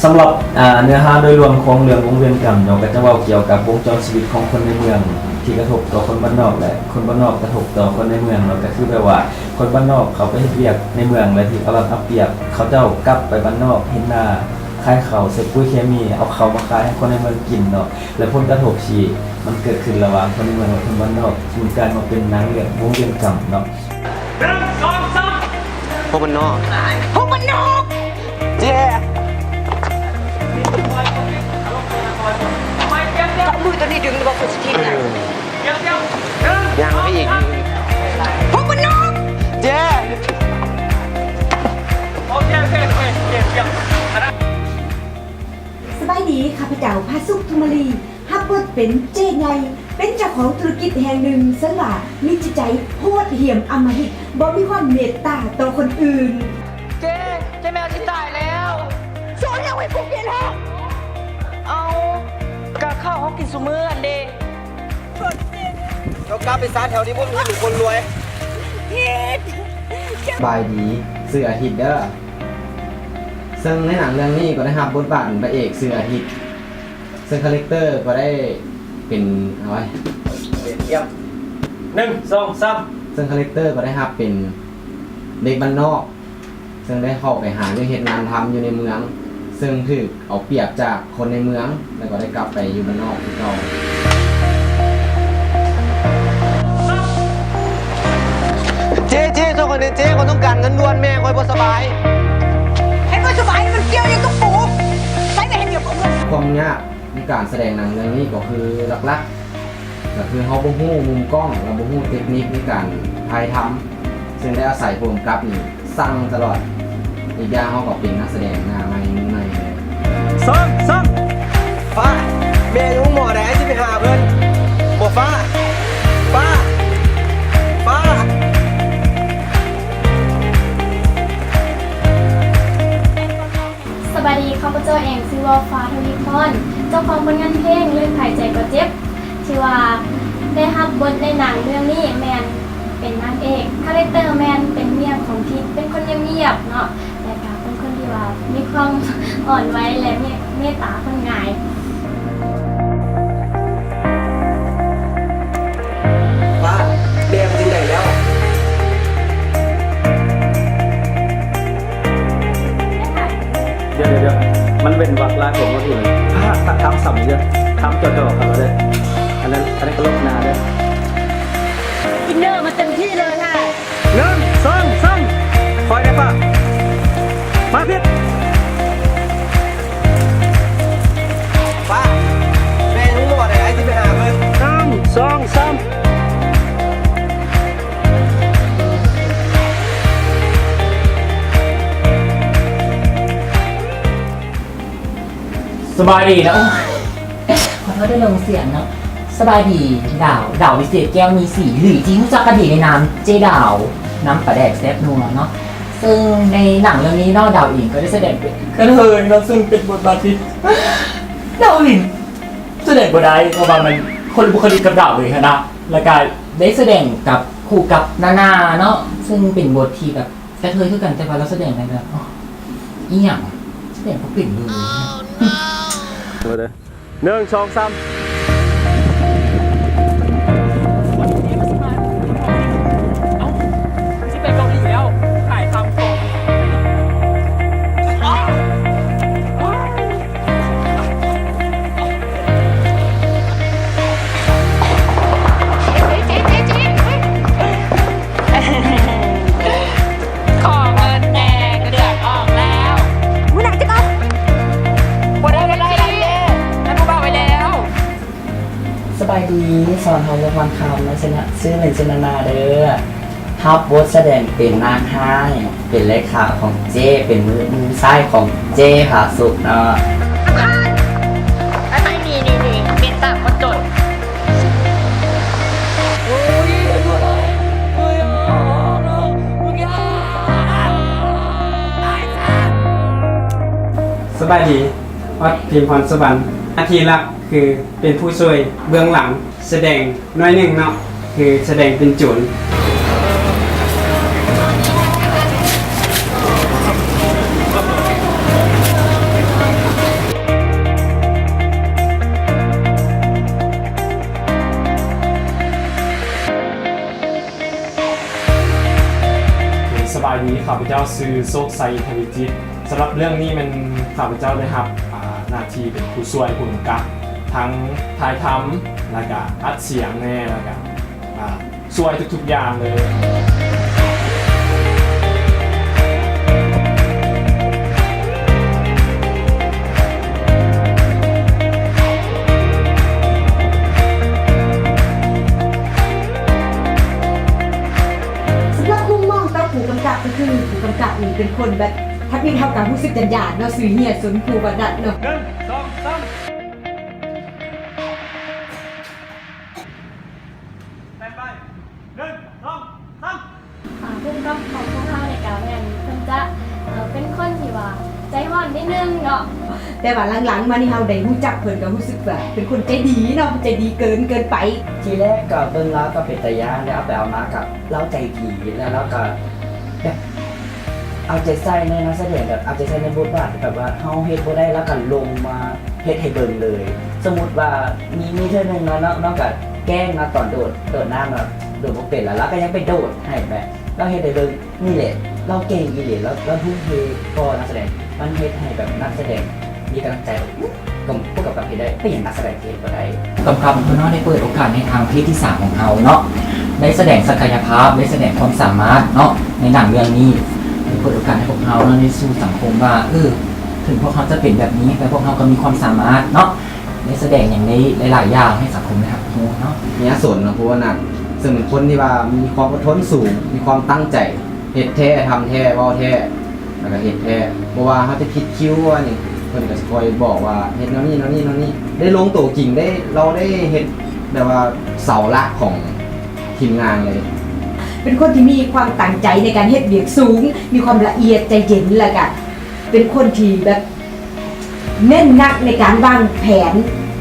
ສຳລັບ ອ່າ ເນື້ອຫາໂດຍລວມຂອງເລື່ອງວົງວຽນກຳເນາະ ກໍຈະເວົ້າກ່ຽວກັບວົງຈອນຊີວິດຂອງຄົນໃນເມືອງ ທີ່ກະທົບຕໍ່ຄົນບ້ານນອກ ແລະ ຄົນບ້ານນອກກະທົບຕໍ່ຄົນໃນເມືອງເນາະ ກໍຄືແບບວ່າຄົນບ້ານນອກເຂົາໄປເຮັດວຽກໃນເມືອງ ແລະ ຖືກເອົາລັດເອົາປຽບ ເຂົາເຈົ້າກັບໄປບ້ານນອກເຮັດນາ ຂາຍເຂົ້າ ໃສ່ປຸ໋ຍເຄມີ ເອົາເຂົ້າມາຂາຍໃຫ້ຄົນໃນເມືອງກິນເນາະ ແລະ ຜົນກະທົບທີ່ມັນເກີດຂຶ້ນລະຫວ່າງຄົນໃນເມືອງ ແລະ ຄົນບ້ານນອກ ມັນກາຍມາເປັນໜັງເລື່ອງວົງວຽນກຳເນາະ. ພວກບ້ານນອກ ພວກບ້ານນອກ ເຢ້ ເຈົ້າເອົາມືຕົວນີ້ດຶງ ຫຼືວ່າຂ້ອຍຊິຖີບນະ? ເອີ ຍ່າງໄປອີກ ພວກບ້ານນອກ ເຢ້. ສະບາຍດີ ຂ້າພະເຈົ້າ ພະສຸກ ທຸມມະລີ ຮັບບົດເປັນເຈ້ໃຫຍ່ ເປັນເຈົ້າຂອງທຸລະກິດແຫ່ງໜຶ່ງ ເຊິ່ງວ່າມີຈິດໃຈໂຫດຫ້ຽມອຳມະຫິດ ບໍ່ມີຄວາມເມດຕາຕໍ່ຄົນອື່ນ. ເຈ້ ເຈ້ແມວຊິຕາຍແລ້ວ. ສອນຫຍັງໃຫ້ພວກເປັນເຮົາ? ເອົາ ກະເຂົ້າເຮົາກິນຊຸມື້ຫັ້ນເດ. ເຈົ້າກັບໄປຊະ ແຖວນີ້ບໍ່ມີຄົນລວຍ. ສະບາຍດີ ຊື່ອາທິດເດີ. ເຊິ່ງໃນໜັງເລື່ອງນີ້ກໍໄດ້ຮັບບົດບາດເປັນພະເອກ ຊື່ອາທິດ. ເຊິ່ງຄາແຣັກເຕີກໍໄດ້ເປັນ ເອົາໄວ້ ເປັນ ໜຶ່ງ ສອງ ສາມ ເຊິ່ງຄາແຣັກເຕີກໍໄດ້ຮັບເປັນເດັກບ້ານນອກ ເຊິ່ງໄດ້ເຂົ້າໄປຫາວຽກເຮັດງານທຳຢູ່ໃນເມືອງ ເຊິ່ງຖືກເອົາປຽບຈາກຄົນໃນເມືອງ ແລ້ວກໍໄດ້ກັບໄປຢູ່ບ້ານນອກຄືເກົ່າ. ເຈ້ ເຈ້ ຊ່ວຍຂ້ອຍແດ່ເຈ້ ຂ້ອຍຕ້ອງການເງິນດ່ວນ ແມ່ຂ້ອຍບໍ່ສະບາຍ. ໃຫ້ຂ້ອຍສະບາຍ ມັນກ່ຽວຫຍັງກັບກູ? ໄປໄປໃຫ້ວຽກຂອງເງິນ. ຄວາມຍາກໃນການສະແດງໜັງເລື່ອງນີ້ກໍຄືຫຼັກໆ ກໍຄືເຮົາບໍ່ຮູ້ມຸມກ້ອງ ແລະ ບໍ່ຮູ້ເຕັກນິກໃນການຖ່າຍທຳ ເຊິ່ງໄດ້ອາໄສຜູ້ກຳກັບນີ້ ສັ່ງຕະຫຼອດ. ອີກຢ່າງເຮົາກໍເປັນນັກສະແດງໜ້າໃໝ່ມືໃໝ່ເລີຍ. ສອງ ສາມ ຟ້າ ແມ່ຢູ່ໂຮງໝໍໃດ ອ້າຍຊິໄປຫາເພິ່ນ. ບໍ່ ຟ້າ ຟ້າ ຟ້າ. ສະບາຍດີ ຂ້າພະເຈົ້າເອງຊື່ວ່າ ຟ້າ ທະວີພອນ ເຈົ້າຂອງຜົນງານເພງ ເລີກຂາຍໃຈກໍເຈັບ. ທີ່ວ່າໄດ້ຮັບບົດໃນໜັງເລື່ອງນີ້ແມ່ນເປັນນາງເອກ ຄາແຣັກເຕີແມ່ນເປັນເມຍຂອງທິດ ເປັນຄົນງຽບໆເນາະ ແລະກະເປັນຄົນທີ່ວ່າມີຄວາມອ່ອນໄຫວ ແລະເມ ເມດຕາຄົນງ່າຍ. ປ້າ ແມ່ເປັນຈັ່ງໃດແລ້ວ? ດຽວໆໆ ມັນເວັ້ນວັກຫຼາຍໂພດບໍ່ຖືກເລີຍ. ພາກຕັດຄຳຊ້ຳເດີ ຄຳຈ່ອໆ ເຂົ້າມາເດີ. ອັນນັ້ນ ອັນນັ້ນກໍລົບໜ້າເດີ. ອິນເນີມາເຕັມທີ່ເລີຍ. ໜຶ່ງ ສອງ ສາມ ຄ່ອຍໄດ້ປ້າ ມາຜິດ. ປ້າ ແມ່ນຫູບໍ່ໄດ້ ອ້າຍຊິໄປຫາເພິ່ນ. ໜຶ່ງ ສອງ ສາມ. ສະບາຍດີເນາະ ໂອ້ຍ ຂໍໂທດເດີລົງສຽງເນາະ. ສະບາຍດີ ດາວ ດາວ ວິເສດ ແກ້ວມີສີ ຫຼືທີ່ຮູ້ຈັກກັນດີໃນນາມເຈ້ດາວ ນ້ຳປາແດກແຊບນົວເນາະ. ເຊິ່ງໃນໜັງເລື່ອງນີ້ເນາະ ດາວເອງກໍໄດ້ສະແດງເປັນກະເທີຍເນາະ ເຊິ່ງເປັນບົດບາດທີ່ດາວເອງສະແດງບໍ່ໄດ້ ເພາະວ່າມັນຄົນລະບຸກຄະລິກກັບດາວເອງຫັ້ນນະ. ແລ້ວກະໄດ້ສະແດງກັບ ຄູ່ກັບນານາເນາະ ເຊິ່ງເປັນບົດທີ່ແບບ ກະເທີຍຄືກັນ ແຕ່ວ່າລາວສະແດງໄດ້ແບບ ໂອ້ ອີ່ຫຍັງ ສະແດງບໍ່ເປັນເລີຍ. ໜຶ່ງ ສອງ ສາມ. ເອົ້າ ຊິໄປເກົາຫຼີແລ້ວ ຂາຍຕຳຂອງ. ຂໍເງິນແດ່ ເງິນເດືອນອອກແລ້ວ. ມື້ໜ້າຈະເອົາ. ບໍ່ໄດ້ ບໍ່ໄດ້ ໄດ້ເດ້ ໃຫ້ຜູ້ບ່າວໄວ້ແລ້ວ. ສະບາຍດີ ສອນ ທອງ ເມືອງວັງຄຳ ຊື່ ຊື່ເປັນ ຊື່ນານາເດີ. ຮັບບົດສະແດງເປັນນາງຮ້າຍ ເປັນເລຂາຂອງເຈ້ ເປັນມື ມືຊ້າຍຂອງເຈ້ ຜາສຸກເນາະ. ສະບາຍດີ ອອດ ພິມພອນສະຫວັນ ໜ້າທີ່ຫຼັກຄືເປັນຜູ້ຊ່ວຍເບື້ອງຫຼັງ ສະແດງໜ້ອຍໜຶ່ງເນາະ ຄືສະແດງເປັນໂຈນ. ຂ້າພະເຈົ້າຊື່ ໂຊກໄຊ ທະວີຈິດ. ສຳລັບເລື່ອງນີ້ແມ່ນຂ້າພະເຈົ້າໄດ້ຮັບ ອາ ໜ້າທີ່ເປັນຜູ້ຊ່ວຍຜູ້ກຳກັບ ທັງຖ່າຍທຳ ແລ້ວກະອັດສຽງແດ່ ແລ້ວກະ ອາ ຊ່ວຍທຸກໆຢ່າງເລີຍ. ສຳລັບມຸມມອງຕໍ່ຜູ້ກຳກັບກໍຄື ຜູ້ກຳກັບນີ້ເປັນຄົນແບບ ທຳອິດເຮົາກໍຮູ້ສຶກຢ້ານໆເນາະ ຊື່ ເຮຍສົນ ພູວະນັດ ເນາະ. ໜຶ່ງ ສອງ ສາມ ສະແຕນບາຍ ໜຶ່ງ ສອງ ສາມ. ອ່າ ຜູ້ກຳກັບຂອງພວກເຮົານີ້ກະແມ່ນເພິ່ນຈະ ເອີ ເປັນຄົນທີ່ວ່າໃຈຮ້ອນນິດໜຶ່ງເນາະ ແຕ່ວ່າຫຼັງໆມານີ້ເຮົາໄດ້ຮູ້ຈັກເພິ່ນກໍຮູ້ສຶກວ່າເປັນຄົນໃຈດີເນາະ ໃຈດີເກີນ ເກີນໄປ. ທີແລກກໍເບິ່ງລາວກໍເປັນຕາຢ້ານ ແລ້ວເອົາໄປເອົາມາກໍລາວໃຈດີ ແລ້ວລາວກໍແບບ ເອົາໃຈໃສ່ໃນນັກສະແດງ ແບບເອົາໃຈໃສ່ໃນບົດບາດ ແບບວ່າເຮົາເຮັດບໍ່ໄດ້ ລາວກໍລົງມາເຮັດໃຫ້ເບິ່ງເລີຍ. ສົມມຸດວ່າມີ ມີເທື່ອໜຶ່ງເນາະ ນ້ອງ ນ້ອງກໍແກ້ງເນາະ ຕອນໂດດ ໂດດນ້ຳເນາະ ໂດດບໍ່ເປັນ ແລ້ວລາວກໍຍັງໄປໂດດໃຫ້ແບບ ລາວເຮັດໃຫ້ເບິ່ງ. ນີ້ແຫຼະ ລາວເກັ່ງອີ່ຫຼີ ລາວ ລາວທຸ່ມເທຕໍ່ນັກສະແດງ ມັນເຮັດໃຫ້ແບບນັກສະແດງມີກຳລັງໃຈ ກໍ ຜູ້ກຳກັບເຮັດໄດ້ ເປັນຫຍັງນັກສະແດງເຮັດບໍ່ໄດ້? ຜູ້ກຳກັບເພິ່ນເນາະ ໄດ້ເປີດໂອກາດໃຫ້ທາງເພດທີສາມຂອງເຮົາເນາະ ໄດ້ສະແດງສັກກະຍະພາບ ໄດ້ສະແດງຄວາມສາມາດເນາະ ໃນໜັງເລື່ອງນີ້ ໄດ້ເປີດໂອກາດໃຫ້ພວກເຮົາເນາະ ໄດ້ສູ່ສັງຄົມວ່າ ເອີ ເຖິງພວກເຮົາຈະເປັນແບບນີ້ ແຕ່ພວກເຮົາກໍມີຄວາມສາມາດເນາະ ໄດ້ສະແດງຫຍັງໄດ້ຫຼາຍໆຢ່າງໃຫ້ສັງຄົມໄດ້ຮັບຮູ້ເນາະ. ເຮຍສົນ ເນາະ ພູວະນັດ ເຊິ່ງເປັນຄົນທີ່ວ່າມີຄວາມອົດທົນສູງ ມີຄວາມຕັ້ງໃຈ ເຮັດແທ້ ທຳແທ້ ເວົ້າແທ້ ແລ້ວກໍເຮັດແທ້ ບໍ່ວ່າເຮົາຈະຜິດຄິວອັນນີ້ ເພິ່ນກໍຊິຄອຍບອກວ່າເຮັດແນວນີ້ ແນວນີ້ ແນວນີ້ ໄດ້ລົງໂຕຈິງ ໄດ້ ລາວໄດ້ເຮັດແບບວ່າເສົາຫຼັກຂອງທີມງານເລີຍ. ເປັນຄົນທີ່ມີຄວາມຕັ້ງໃຈໃນການເຮັດວຽກສູງ ມີຄວາມລະອຽດໃຈເຢັນ ແລ້ວກະເປັນຄົນທີ່ແບບ ເນັ້ນໜັກໃນການວາງແຜນ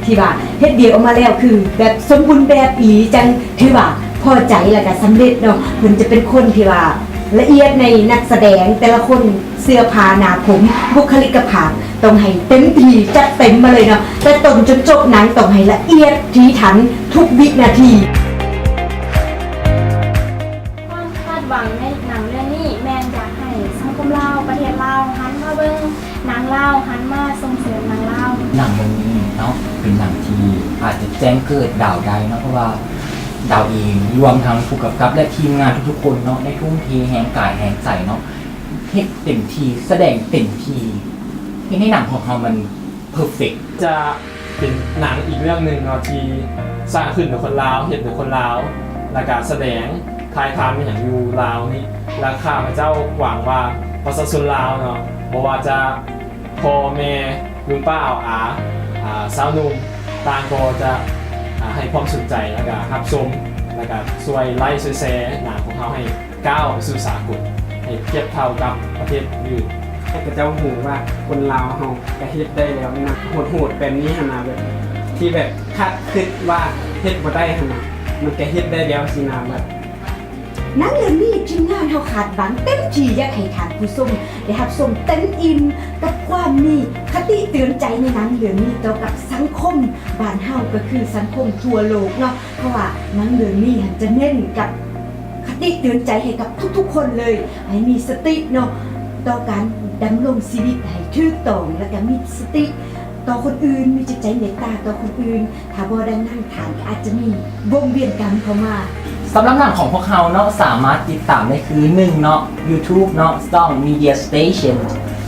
ທີ່ວ່າເຮັດວຽກອອກມາແລ້ວຄືແບບສົມບູນແບບອີ່ຫຼີ ຈັ່ງຖືວ່າພໍໃຈ ແລ້ວກະສຳເລັດເນາະ. ເພິ່ນຈະເປັນຄົນທີ່ວ່າລະອຽດໃນນັກສະແດງແຕ່ລະຄົນ ເສື້ອຜ້າໜ້າຜົມ ບຸກຄະລິກກະພາບ ຕ້ອງໃຫ້ເຕັມທີ່ ຈັດເຕັມມາເລີຍເນາະ ແຕ່ຕົ້ນຈົນຈົບໜັງ ຕ້ອງໃຫ້ລະອຽດຖີ່ຖັນທຸກວິນາທີ. ຄວາມຄາດຫວັງໃນໜັງເລື່ອງນີ້ແມ່ນຢາກໃຫ້ສັງຄົມລາວ ປະເທດລາວ ຫັນມາເບິ່ງໜັງລາວ ຫັນມາສົ່ງເສີມໜັງລາວ. ໜັງເລື່ອງນີ້ເນາະ ເປັນໜັງທີ່ອາດຈະແຈ້ງເກີດດາວໄດ້ເນາະ ເພາະວ່າດາວເອງ ລວມທັງຜູ້ກຳກັບ ແລະ ທີມງານທຸກໆຄົນເນາະ ໄດ້ທຸ່ມເທແຮງກາຍແຮງໃຈເນາະ ເຮັດເຕັມທີ່ ສະແດງເຕັມທີ່ ເຮັດໃຫ້ໜັງຂອງເຮົາມັນ ເພີເຟັກ. ຈະເປັນໜັງອີກເລື່ອງໜຶ່ງເນາະ ທີ່ສ້າງຂຶ້ນໂດຍຄົນລາວ ເຮັດໂດຍຄົນລາວ ແລ້ວກະສະແດງ ຖ່າຍທຳອີ່ຫຍັງຢູ່ລາວນີ້ ແລ້ວຂ້າພະເຈົ້າຫວັງວ່າປະຊາຊົນລາວເນາະ ບໍ່ວ່າຈະພໍ່ແມ່ ລຸງປ້າອາວອາ ອາ ຊາວໜຸ່ມ ຕ່າງກໍຈະ ອາ ໃຫ້ຄວາມສົນໃຈ ແລ້ວກະຮັບຊົມ ແລ້ວກະຊ່ວຍໄລຄ໌ ຊ່ວຍແຊຣ໌ໜັງຂອງເຮົາໃຫ້ ກ້າວໄປສູ່ສາກົນ ໃຫ້ທຽບເທົ່າກັບປະເທດອື່ນ. ໃຫ້ເຂົາເຈົ້າຮູ້ວ່າຄົນລາວເຮົາກະເຮັດໄດ້ແລ້ວນະ ໂຫດໆແບບນີ້ຫັ້ນນະ ແບບທີ່ແບບຄາດຄິດວ່າເຮັດບໍ່ໄດ້ຫັ້ນນະ ມັນກະເຮັດໄດ້ແລ້ວຊີ້ນະ. ແບບໜັງເລື່ອງນີ້ທີມງານເຮົາຄາດຫວັງເຕັມທີ່ ຢາກໃຫ້ທ່ານຜູ້ຊົມໄດ້ຮັບຊົມເຕັມອີ່ມກັບຄວາມມີຄະຕິເຕືອນໃຈໃນໜັງເລື່ອງນີ້ຕໍ່ກັບສັງຄົມບ້ານເຮົາ ກໍຄືສັງຄົມທົ່ວໂລກເນາະ. ເພາະວ່າໜັງເລື່ອງນີ້ຫັ້ນຈະເນັ້ນກັບຄະຕິເຕືອນໃຈໃຫ້ກັບທຸກໆຄົນເລີຍ ໃຫ້ມີສະຕິເນາະ ຕໍ່ການດຳລົງຊີວິດໃຫ້ຖືກຕ້ອງ ແລ້ວກະມີສະຕິຕໍ່ຄົນອື່ນ ມີຈິດໃຈເມດຕາຕໍ່ຄົນອື່ນ. ຖ້າບໍ່ດັ່ງນັ້ນ ທ່ານກໍອາດຈະມີວົງວຽນກຳເຂົ້າມາ. ສຳລັບໜັງຂອງພວກເຮົາເນາະ ສາມາດຕິດຕາມໄດ້ຄື ໜຶ່ງເນາະ YouTube ເນາະ ຊ່ອງ Media Station.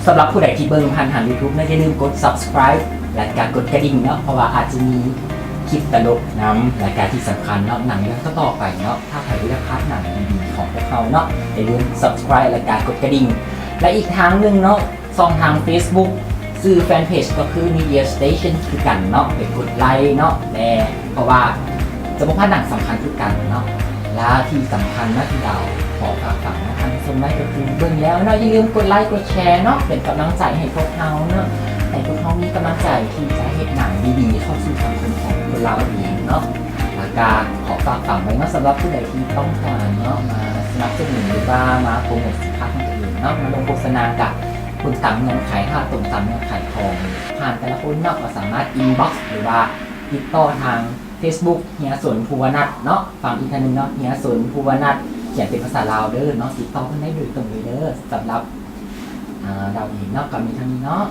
ສຳລັບຜູ້ໃດທີ່ເບິ່ງຜ່ານທາງ YouTube ເນາະ ຢ່າລືມກົດ Subscribe ແລະ ກະກົດກະດິ່ງເນາະ ເພາະວ່າອາດຈະມີ ຄລິບຕະຫຼົກນຳ ແລະກະທີ່ສຳຄັນເນາະ ໜັງເລື່ອງຕໍ່ໆໄປເນາະ ຖ້າໃຜບໍ່ຢາກພາດໜັງດີໆຂອງພວກເຮົາເນາະ ຢ່າລືມ Subscribe ແລະກະກົດກະດິ່ງ ແລະອີກທາງໜຶ່ງເນາະ ຊ່ອງທາງ Facebook ຊື່ Fan Page ກໍຄື Media Station ຄືກັນເນາະ ໄປກົດໄລເນາະແດ່ ເພາະວ່າຈະບໍ່ພາດໜັງສຳຄັນຄືກັນເນາະ. ແລະທີ່ສຳຄັນເນາະ ທີ່ດາວຂໍຝາກຝັງເນາະ ທ່ານຜູ້ຊົມໄວ້ກໍຄື ເບິ່ງແລ້ວເນາະ ຢ່າລືມກົດໄລກົດແຊເນາະ ເປັນກຳລັງໃຈໃຫ້ພວກເຮົາເນາະ ໃຫ້ພວກເຮົາມີກຳລັງໃຈ ທີ່ຈະເຮັດໜັງດີໆເຂົ້າສູ່ສັງຄົມຂອງຄົນລາວເອງເນາະ. ແລ້ວກະຂໍຝາກຝັງໄວ້ເນາະ ສຳລັບຜູ້ໃດທີ່ຕ້ອງການເນາະ ມາສະໜັບສະໜູນ ຫຼືວ່າມາໂປຣໂມດສິນຄ້າຂອງຕົວເອງເນາະ ມາລົງໂຄສະນາ ກະເບິ່ງຕາມເງື່ອນໄຂ ຖ້າຕົງຕາມເງື່ອນໄຂຂອງທ່ານແຕ່ລະຄົນເນາະ ກໍສາມາດ inbox ຫຼືວ່າຕິດຕໍ່ທາງ Facebook ເຮຍສົນ ພູວະນັດເນາະ ຟັງອີກເທື່ອໜຶ່ງເນາະ ເຮຍສົນ ພູວະນັດ ຂຽນເປັນພາສາລາວເດີເນາະ ຕິດຕໍ່ເພິ່ນໄດ້ໂດຍຕົງເລີຍເດີ. ສຳລັບ ອ່າ ດາວເອງເນາະ ກໍມີເທົ່ານີ້ເນາະ.